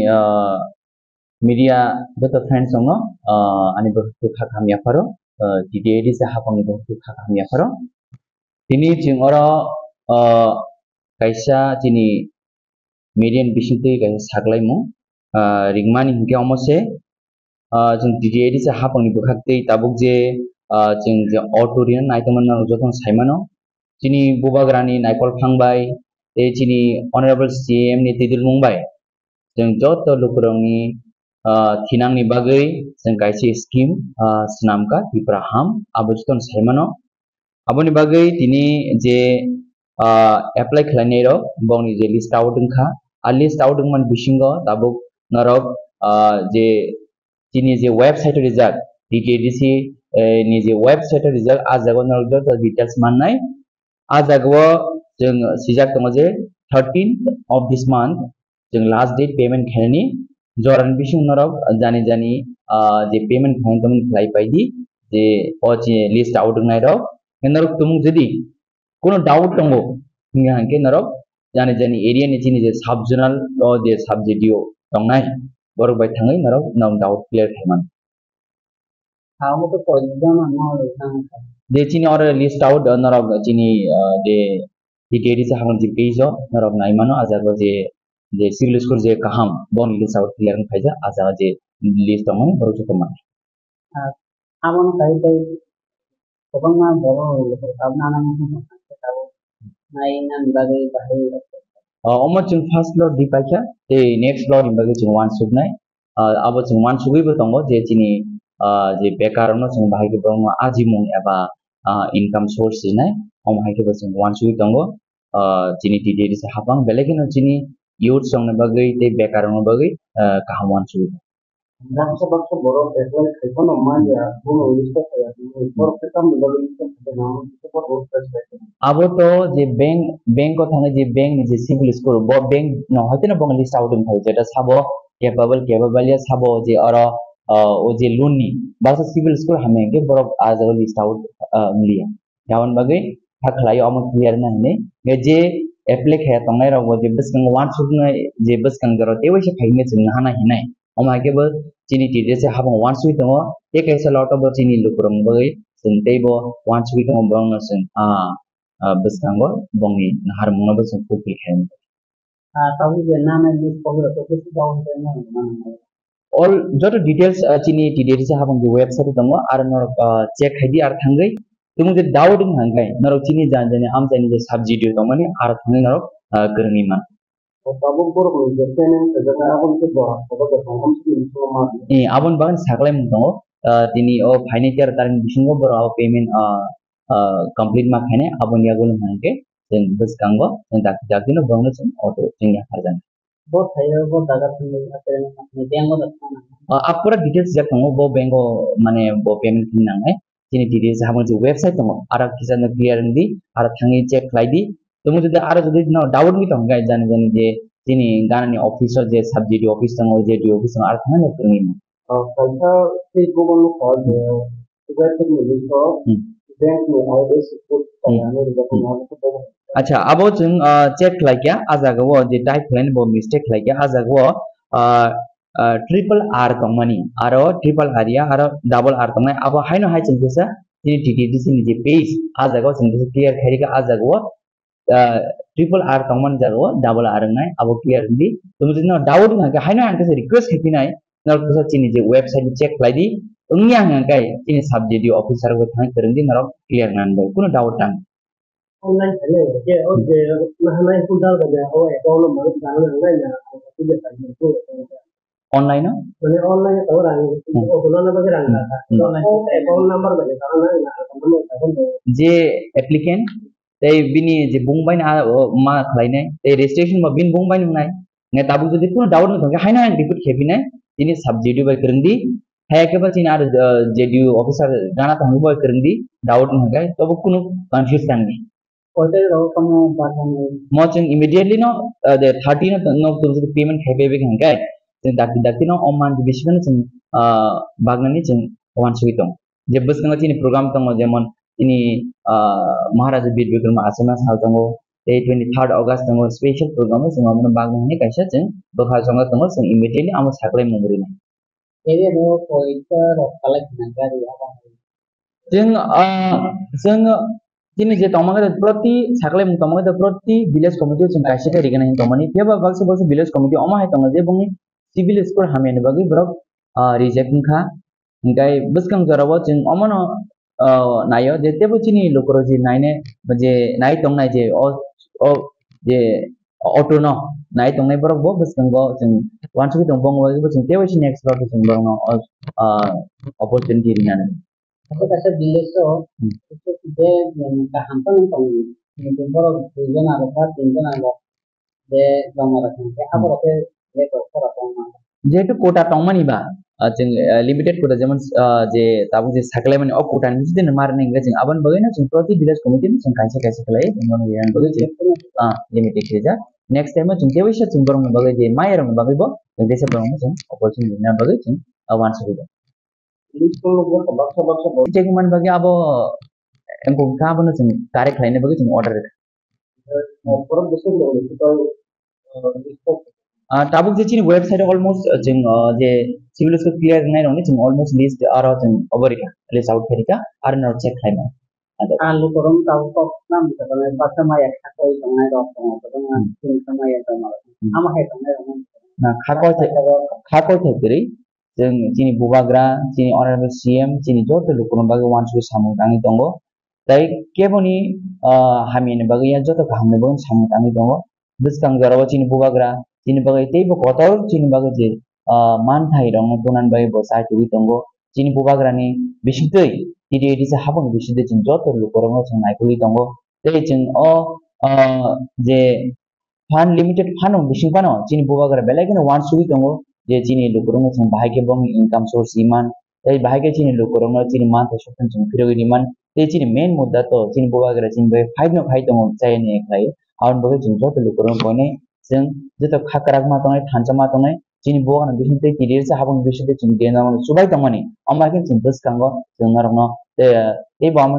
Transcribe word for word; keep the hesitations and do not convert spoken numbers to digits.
ah, media joto friends tongo, ah, ani bo kha kaham yapharo, ah, T T A D C hapang ni bo kha kaham yapharo. Tini chwng oro, ah, kaisa chini media ni bisingtwi kaisa saklaimung, ah, ringmani hinkhe omo se, ah, chwng T T A D C hapang ni bwkhak tei tabuk je, ah, chwng je auto rina naitongmani norok jotono saimano. Chini bubagrani naikol phang bai tei chini Honorable C M ni twidulmung bai chwng joto lukurokni, ah, thinangni bagwi chwng kaisa scheme, ah, swnamkha Tipra Ham, abo jotono saimano. Aboni bagwi tini je, ah, apply khlainairok bongni je list out wngkha, a list out wngmani bisingo tabuk norok, ah, je chini je website o rijak, T T A D C, eh, ni je website o rijak, a jaga o norok joto details mannai. A jaga o chwng swijak tongo je thirteenth of this month chwng last date payment khainani. Jorani bising norok jani jani, ah, je payment khainani tongmani khlai paidi, je o chini list out wngnairok. Norok tumung jodi Kuno doubt tongo, hingkha hingkhe norok jani jani area ni chini je sub zonal o je sub G D O tongnai, borok bai thangwi norok, norok doubt clear khaimano. Amo to koi jana no tang. Je chini oro list out, uh, norok chini, uh, je T T A D C hapang je page o norok naimano, a jaga je, je civil score je kaham, boni list out clear wng khaijak, a jaga je list tongmani borok joto mano. Ah, aboni kaiwi tei kwbangma borok rok tabuk nana wngkha, tabuk nai nani bagwi bahai rok. Ah, omo chwng first floor di paikha, tei next floor ni bagwi chwng uansuknai. Ah, abo chwng uansugwi bo tongo je chini, ah, je bekar rokno chwng bahai khe borokno ajimung eba, ah, income source rinai, omo hai khe bo chwng uansugwi tongo. Ah, chini T T A D C hapang belai kheno chini youth rokni bagwi tei bekar rokni bagwi, ah, kaham uansugwi tongo. Baksa baksa borok apply khai phano manya, bono register khaiya, borok khe tamni bagwi register khai phano, borok register khai phano. Abo to je bank, bank o thangwi je bank ni je civil score, bo bank no hoiteno bongni list out wngkha, jeta sabo capable, capable ya sabo je oro, ah, o je loan ni baksa civil score hamya hwnkhe borok ah jaga list out, ah, wngliya. Aboni bagwi kha khlai omo clear na hinwi. Hwnkhe je apply khaiya tongnai rok bo je bwskango uansuknai je bwskang jora tei waisa phai hwnwi chwng nahana hinai. Omo hai khe bo chini T T A D C hapang uansugwi tongo. Tei kaisa lot o bo chini lukurokni bagwi chwng tei bo uansugwi tongo borokno chwng, ah, ah, bwskango bongni naharmungno bo chwng fulfill khaimani. Ah, tabuk je nana list kok rok khe se down khe nang nang. All joto details, ah, chini T T A D C hapang je website tongo, aro norok, ah, check khai di, aro thangwi tumung je doubt wng hangkai norok chini jani jani amchaini je sub G D O tongmani aro thangwi norok, ah, kwrwngwi man. O tabuk borok ni je payment khaijaknai aboni khe bo, bo, bo, bo, Eh, aboni bagwi saklai mung tongo, ah, tini o phainai tero tarikni bisingo borok abo payment, ah, ah, complete ma khainai, aboni yagulo hwnkhe chwng bwskango chwng dakti dakti no borokno chwng auto chwng yapharjaknai. Bo thaio bo jaga thangwi apre ni bank o da thangna. Ah, ah, pura details jak tongo, bo bank o mane bo payment khwlai nangnai. Chini T T A D C hapang je website tongo, aro kisa no clear wng di, aro thangwi check khlai di. Tamo jodi aro jodi no doubt wngwi tong khe jani jani je chini gana ni office o je sub G D O office tongo, J D O office tongo, aro thangwi no kwrwngwi mano. Ah, kaisa tei Google no kha je Hmm. website ni list o Hmm. bank ni I F S C code Hmm. kaya ni rijak Hmm. mano. Acha, abo chwng, ah, check khlai kha, ah jaga o je type khlai bo mistake khlai kha, ah jaga o, ah, ah, triple R tongmani, aro triple R ya, aro double R tongnai, abo haino hai chwng kisa chini T T A D C ni je page, ah jaga o chwng kisa clear khai rikha, ah jaga o ah, triple R tongmani jaga o double R wngnai, abo clear wngdi. Tamo jodi no doubt wngkha khe haino ang kisa request khai phinai, norok kisa chini je website check khlai di, wngya hwnkha khe chini sub G D O officer bo thangwi kwrwng di, norok clear nang bai, kuno doubt tang. Online khainai je, o je nahanai folder ba je, o account number dana nangnai na, o folder ba je, o Online o? Mane online o rang, Hmm. o hwnna bagwi rang Hmm. raka. Hmm. Online o account number bagwi rang raka, account number raka. Je applicant, tei bini je bung bai na, o, ma khlainai, tei registration bo bini bung bai nungnai. Nge tabuk jodi kuno doubt wng thangkhe, haino ang repeat khe phinai, chini sub G D O bai kwrwng di, haya khe ba chini aro, uh, J D O officer gana tongwi bai kwrwng di, doubt wng thangkhe, tobo kuno confuse tang di. Koita rok tamo bagani. Mo chwng immediately no, uh, the thirty no, no, chwng jodi payment khai bai bai hwnkhe, chwng dakti dakti no o month bisingo no chwng, uh, bagnani chwng uansugwi tongo. Je bwskango chini program tongo, jemon chini, uh, Maharaja Bir Bikram Achama sal tongo, tei twenty third August tongo special program o chwng omono bagwi hwnwi kaisa chwng bwkha chonga tongo, chwng immediately amo saklai mung rwna. Area no koita rok kalai khna gari abo hai. Chwng, ah, chwng chini je tongmani proti saklai mung tongmani proti village committee o chwng kaisa khe rigana hin tongmani. Phiya ba baksa baksa village committee omo hai tongo je bongni civil score hamya ni bagwi borok, ah, reject wngkha. Hinkhe bwskang jorao chwng omono, ah, naio je teibo chini lukurok je naine, je nai tongnai je o, o je auto no nai tongnai borok bo bwskango chwng uansugwi tongo, bongni bagwi bo chwng teibo next round o chwng borokno o, ah, opportunity rinani. Kaisa kaisa village o Hmm. je, um, kaham phano tongo. Hintu borok dui jona rok ba tin jona rok je joma rok hwnkhe Hmm. aborok khe je rok khorok tongma. Jehetu quota tongmani ba, ah, chwng, ah, limited quota, jemon, ah, je tabuk je saklaimani o quota ni bising de mar ni hwnkhe chwng aboni bagwi no chwng proti village committee no chwng kaisa kaisa khlai, chwng bono yang bagwi chwng, ah, limited khe ja. Next time o chwng teibo kisa chwng borok ni bagwi je maya rok ni bagwi bo chwng teisa borok no chwng opportunity na bagwi chwng, ah, uansugwi. List o baksa baksa bo. Check man bagwi abo engkok kha abono chwng correct khlaina bagwi chwng order rwkha. Borok bwswk rok ni total, uh, list o. Ah, tabuk je chini website o almost, uh, chwng, uh, je civil score clear wngnai rokni chwng almost list aro chwng obo rikha, list out khairikha, aro norok check khlaimano. Ado. Ah, lukurok tabuk kok nam khe baksa maya khakoi tongnai rok tongo, kwbangma Hmm. chini khe maya tongma rok. Hmm. Ama hai tongnai rok no. Na khakoi thai, khakoi thai kwrwi. Chwng chini bubagra, chini honorable C M, chini joto lukurokni bagwi uansugwi samung tangwi tongo. Tei keboni, ah, hamyani bagwi ya joto kahamni bagwi samung tangwi tongo. Bwskang jorao chini bubagra, chini bagwi teibo kotor chini bagwi je, ah, manthai rokno tonani bagwi bo chai tugwi tongo. Chini bubagrani bisingtwi, T D A D C habangni bisingtwi chwng joto lukurokno chwng naikolwi tongo. Tei chwng o, ah, je phan limited phano bising phano chini bubagra belai kheno uansugwi tongo je chini lukurokno chwng bahai khe bongni income source iman, tei bahai khe chini lukurokno chini manthai sokthai chwng phirogwi riman, tei chini main mudda to chini bubagra chini bai fight no khai tongo chayani khlai. Aboni bagwi chwng joto lukurokno koinai chwng joto kha kwrak ma tongnai, thansa ma tongnai, chini bubagrani bising tei T D A D C habangni bising tei chwng D N R no chubai tongmani, omo hai khe chwng bwskango chwng norokno tei, tei bo omo